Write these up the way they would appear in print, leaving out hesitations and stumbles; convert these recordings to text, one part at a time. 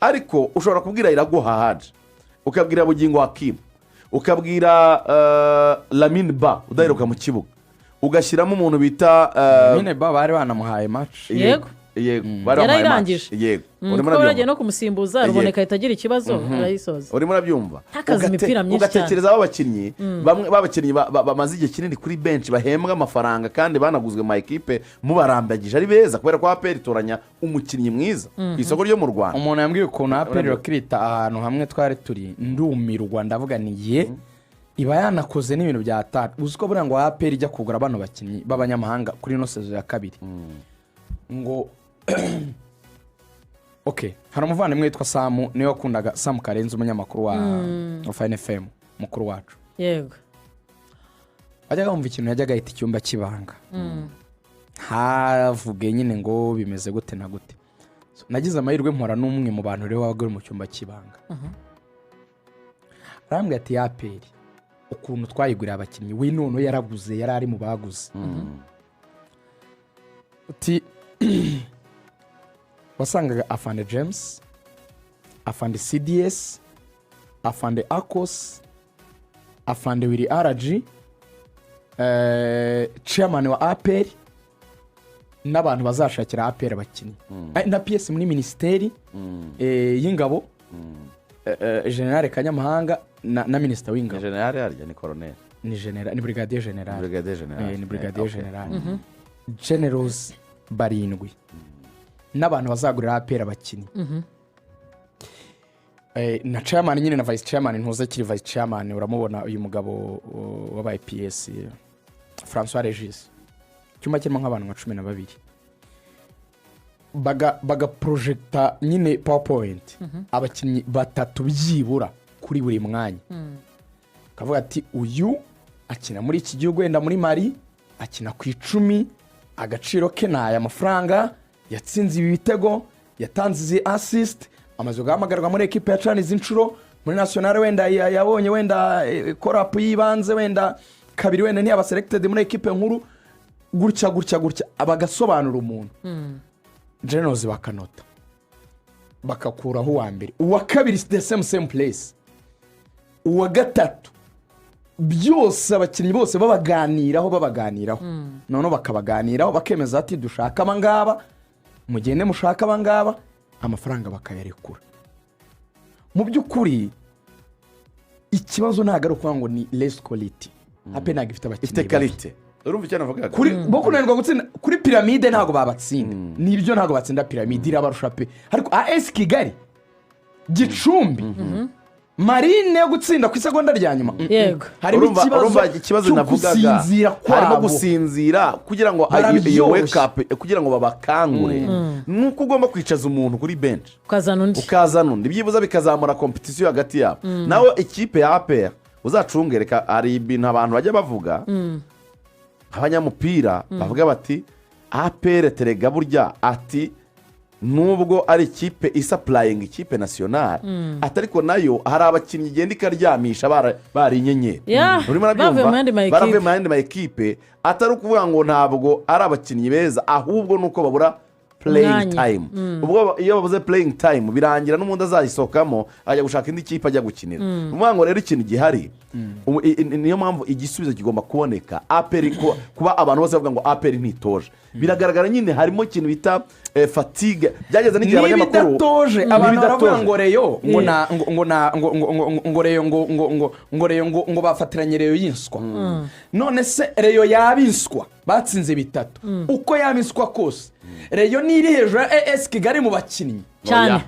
Ariko ushobora kubwira Iraguha Haji, ukabwira Bugingo Hakimu, ukabwira Lamine Ba udaheruka mu kibuga, ugashyiramo umuntu bita Nyine ba bari banamuhaye match. Yego. Yego, bari bamuhaye Yarayirangije. match. Yego. Urimo Kuko urabyumva? baragiye no kumusimbuza, Ruboneka ahita agira ikibazo, arayisoza. Urimo urabyumva? Takaza imipira myinshi. Ugatekereza b'abakinnyi bamwe, b'abakinnyi bamaze igihe kinini kuri benshi, bahembwa amafaranga kandi banaguzwe mu ma ekipe, mubarambagije ari beza, kubera ko APR itoranya umukinnyi mwiza ku isoko ryo mu Rwanda. Umuntu yambwiye ukuntu APR bakirita ahantu hamwe twari turi, ndumirwa, ndavuga ni ye iba yanakoze n'ibintu bya tari. Uzi ko buriya ngo APR ijya kugura bano bakinnyi b'abanyamahanga kuri ino saison ya kabiri, ngo ok, hari umuvandimwe witwa Samu, niwe wakundaga, Samu Karenzi, umunyamakuru wa Fine FM, mukuru wacu. Wajyaga wumva ikintu yajyaga ahita icyumba cy'ibanga, ntavuge nyine ngo bimeze gute na gute. So, nagize amahirwe mpora n'umwe mu bantu rero wabaga uri mu cyumba cy'ibanga, arambwira ati: "APR ukuntu twayiguriye abakinnyi, we noneho yaraguze, yari ari mu baguze." Uti wasangaga afande James, afande CDS, afande Akos, afande Wiri RG, chairman wa APR n'abantu bazashakira APR abakinnyi, na PS muri minisiteri y'ingabo, generale Kanyamahanga na minisita w'ingabo. Generale harya ni koroneri? Ni general, ni brigadier general. Brigadier general. Ni brigadier general. Okay. Generals barindwi n'abantu bazagurira APR abakinnyi, na chairman nyine na vice chairman, ntuze akiri vice chairman, uramubona uyu mugabo wabaye PS, Francois Regis. Icyumba kirimo nk'abantu nka 12, bagaprojecta nyine PowerPoint, abakinnyi batatu byibura kuri buri mwanya, kavuga ati: "Uyu akina muri iki gihugu, wenda muri Mali, akina ku 10, agaciro ke ni aya mafaranga, yatsinze ibi bitego, yatanze izi assist, amaze guhamagarwa muri ekipa ya CHAN izi nshuro, muri nationale wenda yabonye wenda call-up y'ibanze wenda kabiri, wenda ntiyaba selected muri ekipe nkuru," gutya gutya gutya, bagasobanura umuntu. Generals bakanota, bakakuraho uwa mbere, uwa kabiri the same same place, uwa gatatu, byose abakinnyi bose babaganiraho, babaganiraho, noneho bakabaganiraho, bakemeza ati: "Dushaka abangaba, mugende mushake abangaba," amafaranga bakayarekura. Mu by'ukuri ikibazo ntabwo ari ukuvuga ngo ni less quality, APR ntabwo ifite abakinnyi ifite babi. Qualité, urumva icyo navugaga? Kuri bo kunanirwa gutsinda kuri Pyramide, ntabwo babatsinda, nibyo, ntabwo batsinda Pyramide, irabarusha pe. Ariko AS Kigali, Gicumbi, Marine yo gutsinda ku isegonda rya nyuma. Harimo Urumva ikibazo ikibazo cyo navugaga, gusinzira harimo kwabo. gusinzira kugira ngo iyo Barabyoshye. wake up, kugira ngo babakangure, ni uko ugomba kwicaza umuntu kuri bench, ukazana undi. Ukazana undi, byibuze bikazamura compétition hagati yabo. Nawe ikipe ya APR uzacunge, reka, hari ibintu abantu bajya bavuga abanyamupira, bavuga bati: "APR terega burya," ati, "nubwo ari ikipe isupplyinga ikipe nationale," ati, "ariko nayo hari abakinnyi igenda ikaryamisha bari inyenyeri." Urimo urabyumva? Bavuye mu yandi ma ekipe. Baravuye mu yandi ma ekipe, atari ukuvuga ngo ntabwo ari abakinnyi beza, ahubwo ni uko babura playing Umwanya. time. Ubwo iyo babuze playing time, birangira n'ubundi azayisohokamo, ajya gushaka indi kipe ajya gukinira. Ni ukuvuga ngo rero ikintu gihari ubu, niyo mpamvu igisubizo kigomba kuboneka. APR kuba abantu bose bavuga ngo APR ntitoje, biragaragara nyine harimo ikintu bita fatigue. Byageze n'igihe Niba abanyamakuru idatoje, Niba abantu baravuga idatoje. ngo Rayon ngo na ngo ngo na ngo ngo ngo ngo Rayon ngo ngo ngo ngo Rayon ngo ngo bafatiranye Rayon y'inswa. None se Rayon yaba inswa batsinze bitatu, uko yaba inswa kose, Rayon ntiri hejuru ya AS Kigali mu bakinnyi? Cyane. Oya.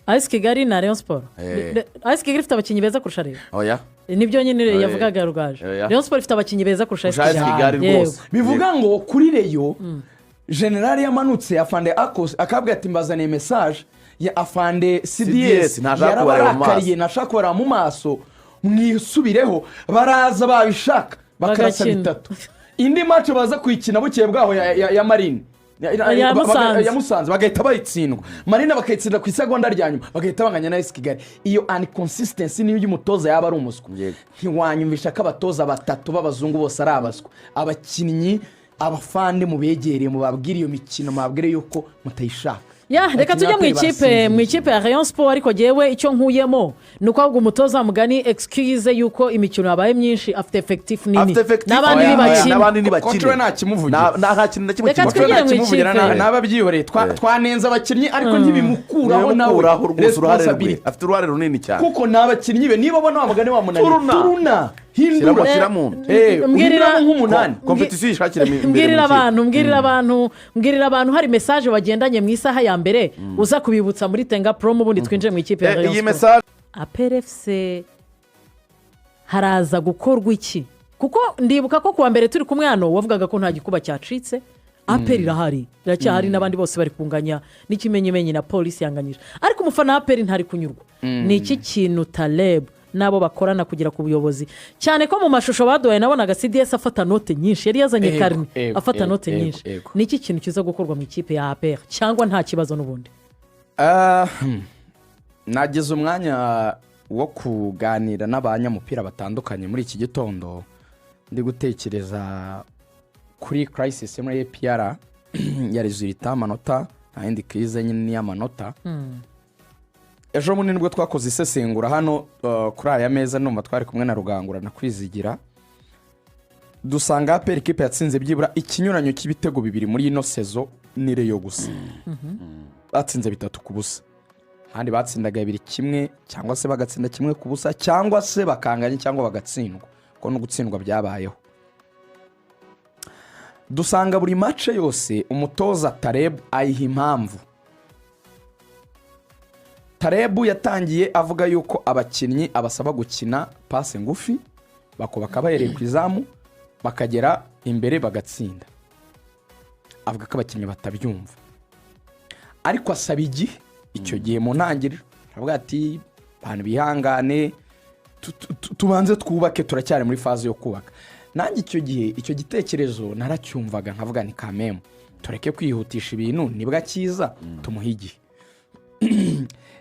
AS Kigali na Rayon Sport. Eh. AS Kigali ifite abakinnyi beza kurusha Rayon. Oya. Nibyo nyine Oya. yavugaga Rugaju. Oya. Rayon Sport ifite abakinnyi beza kurusha Kurusha AS Kigali rwose. Bivuga ngo kuri Rayon, generali yamanutse, afande Akos akabwira ati: "Mbazaniye message ya afande CDS, CDS." ntashaka kubareba mu maso. Yarabarakariye, ntashaka kubareba mu maso, mwisubireho. Baraza babishaka bakarasa Bagakina. bitatu. Indi match baza kuyikina bukeye bwaho ya Marine Ya Musanze. Ya Musanze, bagahita bayitsindwa. Marine bakayitsinda ku isegonda rya nyuma, bagahita banganya na AS Kigali. Iyo inconsistency niyo y'umutoza yaba ari umuswa. Ntiwanyumvisha ko abatoza batatu b'abazungu bose ari abaswa. Abakinnyi, abafande mubegereye, mubabwire iyo mikino, mubabwire yuko mutayishaka. Ya, reka Abakinnyi tujye mu ba APR ikipe barasinziriye. Mu ikipe ya Rayon Sport, ariko jyewe icyo nkuyemo ni uko ahubwo umutoza mugani excuse yuko imikino yabaye myinshi, afite effectif nini Afite effectif. n'abandi Oya, oya, ntibakina. N'abandi Coach ntibakine. we ntakimuvugira. Nta kintu na kimwe Reka kimuvugira. twigire mu Ntakimuvugira, ikipe. N'ababyihoreye. Twanenze abakinnyi, ariko ntibimukuraho nawe Ntibimukuraho rwose uruhare rwe. Responsibility. Afite uruhare runini cyane. Kuko ni abakinnyi be. Niba abona wa mugani wamunaniye, Turuna. turuna, Shyiramo, hindura. shyiramo. Mbwirira- Uhinduramo nk'umunani. Compétition yishakire imbere mu Mbwirira ikipe. abantu, mbwirira abantu, mbwirira abantu. Hari message wagendanye mu isaha ya mbere uza kubibutsa muri Tenga Promo, ubundi twinjiye mu ikipe ya Rayon Iyi Sport. message APR FC, haraza gukorwa iki? Kuko ndibuka ko kuwa mbere turi kumwe hano wavugaga ko nta gikuba cyacitse, APR irahari, iracyahari, n'abandi bose bari kunganya n'ikimenyimenyi na Polisi yanganyije, ariko umufana wa APR ntari kunyurwa. Ni iki kintu Taleb n'abo bakorana kugera ku buyobozi, cyane ko mu mashusho baduhaye nabonaga CDS afata note nyinshi, yari yazanye carnet, afata note nyinshi? Ni iki kintu kiza gukorwa mu ikipe ya APR, cyangwa nta kibazo n'ubundi? Nagize umwanya wo kuganira n'abanyamupira batandukanye muri iki gitondo, ndi gutekereza kuri crisis muri APR ya résultat, amanota. Nta yindi crise nyine, ni iy'amanota. Ejo bundi nibwo twakoze isesengura hano kuri aya meza, numva twari kumwe na Rugangura na Kwizigira, dusanga APR ikipe yatsinze byibura ikinyuranyo cy'ibitego bibiri muri ino saison ni Rayon gusa, batsinze 3-0. Ahandi batsindaga 2-1, cyangwa se bagatsinda 1-0, cyangwa se bakanganya, cyangwa bagatsindwa, kuko no gutsindwa byabayeho. Dusanga buri match yose umutoza Taleb ayiha impamvu. Taleb yatangiye avuga yuko abakinnyi abasaba gukina passe ngufi, bakubaka bahereye ku izamu bakagera imbere bagatsinda. Avuga ko abakinnyi batabyumva, ariko asaba igihe. Icyo gihe mu ntangiriro aravuga ati: "Abantu bihangane, tubanze twubake, turacyari muri phase yo kubaka." Nanjye icyo gihe icyo gitekerezo naracyumvaga, nkavuga ni kamemu, tureke kwihutisha ibintu, nibwo akiza, tumuhe igihe.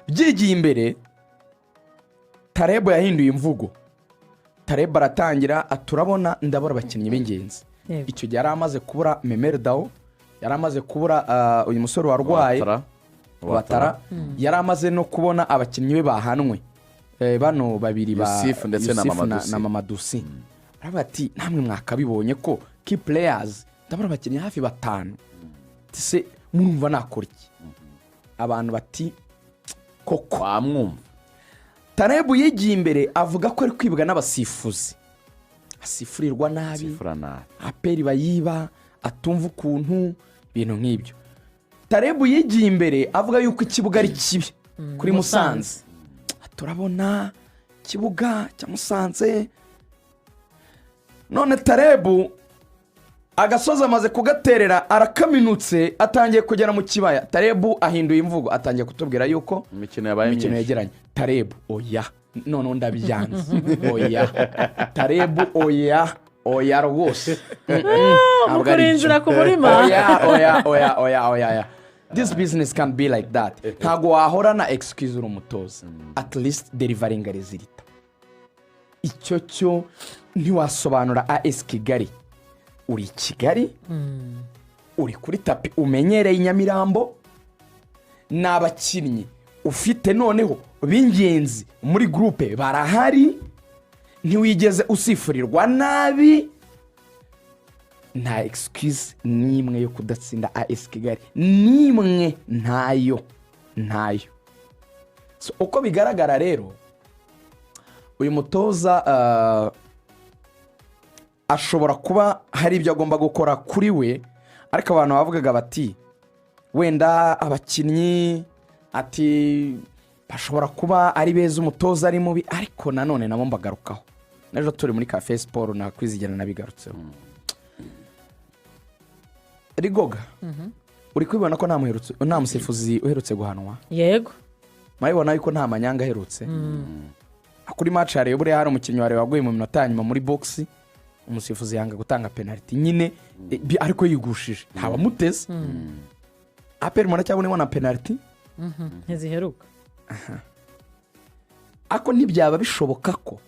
Byigiye imbere, Taleb yahinduye imvugo. Taleb aratangira aturabona, ndabura abakinnyi b'ingenzi. Icyo gihe yari amaze kubura Memel Dao, yari amaze kubura uyu musore warwaye. Ouattara. Ouattara. Yari amaze no kubona abakinnyi be bahanwe, bano babiri ba Yusuf ndetse na Yusuf Mamadou Sy. Na Mamadou Sy. Aravuga ati: "Namwe mwakabibonye ko key players ndabona abakinnyi hafi batanu. Ati se murumva nakora iki?" Abantu bati: "Koko." Wamwumva. Taleb yigiye imbere avuga ko ari kwibwa n'abasifuzi, asifurirwa nabi. Sifura nabi. APR bayiba, atumva ukuntu ibintu nk'ibyo. Taleb yigiye imbere avuga yuko ikibuga ari kibi kuri Musanze, turabona ikibuga cya Musanze. None Taleb agasozi amaze kugaterera, arakaminutse, atangiye kugera mu kibaya. Taleb ahinduye imvugo, atangiye kutubwira yuko imikino yabaye imikino myinshi. yegeranye. Taleb, oya, noneho ndabyanze. Oya Taleb, oya, oya rwose. Ntabwo ari Mukurinzira byo. ku murima. Oya, oya, oya, oya, oya, oya, this business can't be like that. Ntabwo wahorana excuse uri umutoza. At least delivering result. Icyo cyo ntiwasobanura AS Kigali, uri i Kigali, uri kuri tapis umenyereye i Nyamirambo, ni abakinnyi ufite noneho b'ingenzi muri groupe barahari, ntiwigeze usifurirwa nabi. Nta excuse n'imwe yo kudatsinda AS Kigali, n'imwe, ntayo, ntayo. So, uko bigaragara rero, uyu mutoza ashobora kuba hari ibyo agomba gukora kuri we, ariko abantu bavugaga bati wenda abakinnyi ati bashobora kuba ari beza, umutoza ari mubi. Ariko nanone nabo mbagarukaho n'ejo turi muri Cafe Sport na Kwizigera, nabigarutseho. Rigoga, uri kubibona ko nta musifuzi uherutse guhanwa? Yego. Murabibona yuko nta manyanga aherutse kuri match ya Rayon. Buriya hari umukinnyi wa Rayon waguye mu minota ya nyuma muri box, umusifuzi yanga gutanga penaliti nyine, ariko yigushije, ntawamuteze. APR muracyabonemo na penaliti? Ntiziheruka. Ariko ntibyaba bishoboka ko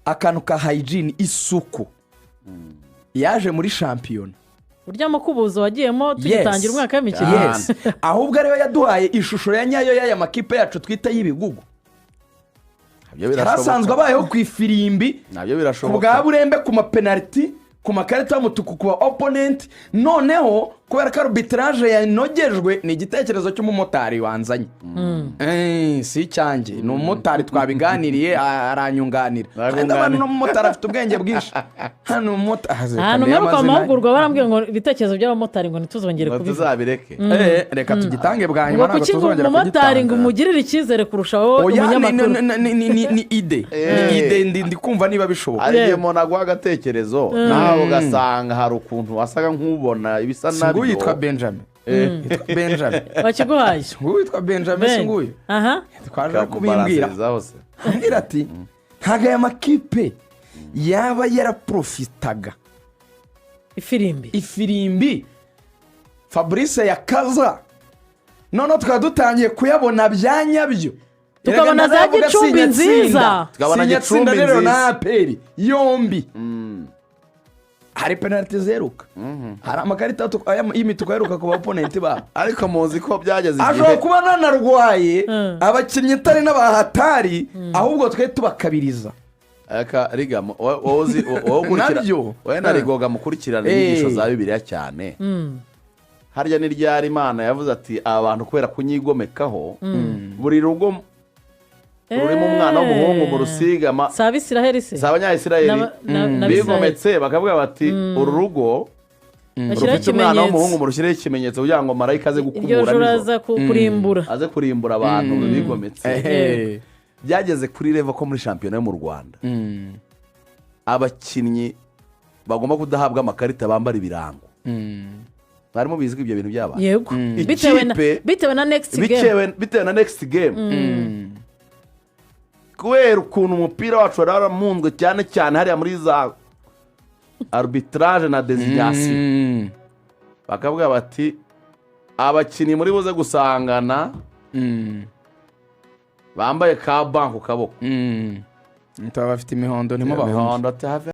akantu ka hygiene, isuku, yaje muri shampiyona? Urya mukubuzo wagiyemo tugitangira umwaka w'imikino. Yes, ahubwo ariyo yaduhaye ishusho ya nyayo y'aya makipe yacu twita y'ibigugu. Nabyo Yari birashoboka. asanzwe abayeho ku ifirimbi, Nabyo ku birashoboka. bwa burembe, ku mapenaliti, ku makarita y'umutuku ku ba opponent. Noneho kubera ko arbitrage yanogejwe, ni igitekerezo cy'umumotari wanzanye. Si icyanjye, ni umumotari twabiganiriye, aranyunganira. Kandi abantu, n'umumotari afite ubwenge bwinshi hano, umumotari. Ahantu mperuka amahugurwa barambwiye ngo ibitekerezo by'abamotari ngo ntituzongere Ngo kubivuga. tuzabireke. Reka tugitange bwa Ngo nyuma, ntabwo kuki ngo tuzongera umumotari ngo kugitanga. umugirire icyizere kurusha wowe Oya, umunyamakuru? ni idée, ni idée, ndi kumva niba bishoboka. Hari igihe umuntu aguha agatekerezo, nawe ugasanga hari ukuntu wasaga nk'ubona ibisa Si nguyu nabyo. yitwa Benjamin, yitwa Benjamin. Bakiguhaye. Nguyu witwa Benjamin, si Ben. nguyu? Aha. Twaje kubimbwira. Kamubalanzirizaho se. Ambwira ati ntabwo aya makipe yaba yaraprofitaga Ifirimbi. ifirimbi Fabrice yakaza, noneho tukaba dutangiye kuyabona bya nyabyo. Tukabona za Gicumbi nziza. Tukabona Sinyatsinda Gicumbi rero nziza. na APR yombi hari penaliti zeruka, hari amakarita y'imituku aheruka ku ba opponent babo. Ariko muzi ko byageze Ashobora igihe kuba nanarwaye abakinnyi atari n'abahatari, ahubwo twe tubakabiriza. Aka riga wowe uzi, wowe ukurikira Nabyo. wowe na Rigoga mukurikirana inyigisho za Bibiliya cyane. Harya ni ryari Imana yavuze ati: "Aba bantu kubera kunyigomekaho, buri rugo rurimo umwana w'umuhungu mu rusiga"? Si Abisiraheli se? Si Abanyayisiraheli N'Abisiraheli. bigometse, bakavuga bati: "Uru rugo Bashyiraho rufite umwana w'umuhungu, ikimenyetso. murushyireho ikimenyetso kugira ngo marayika aze Iryo gukubura joro nijoro, aza kurimbura." Aze kurimbura abantu bigometse. Byageze kuri level ko muri shampiyona yo mu Rwanda abakinnyi bagomba kudahabwa amakarita bambara ibirango. Mwari mubizi ko ibyo bintu byabaye? Yego, bitewe na bitewe na next game. Bitewe na next game, kubera ukuntu umupira wacu wari waramunzwe cyane cyane hariya muri za arbitrage na désignation, bakavuga bati: "Abakinnyi muri buze gusangana bambaye ka banki ku kaboko." Bafite imihondo ntimubahunge. Imihondo, ati have.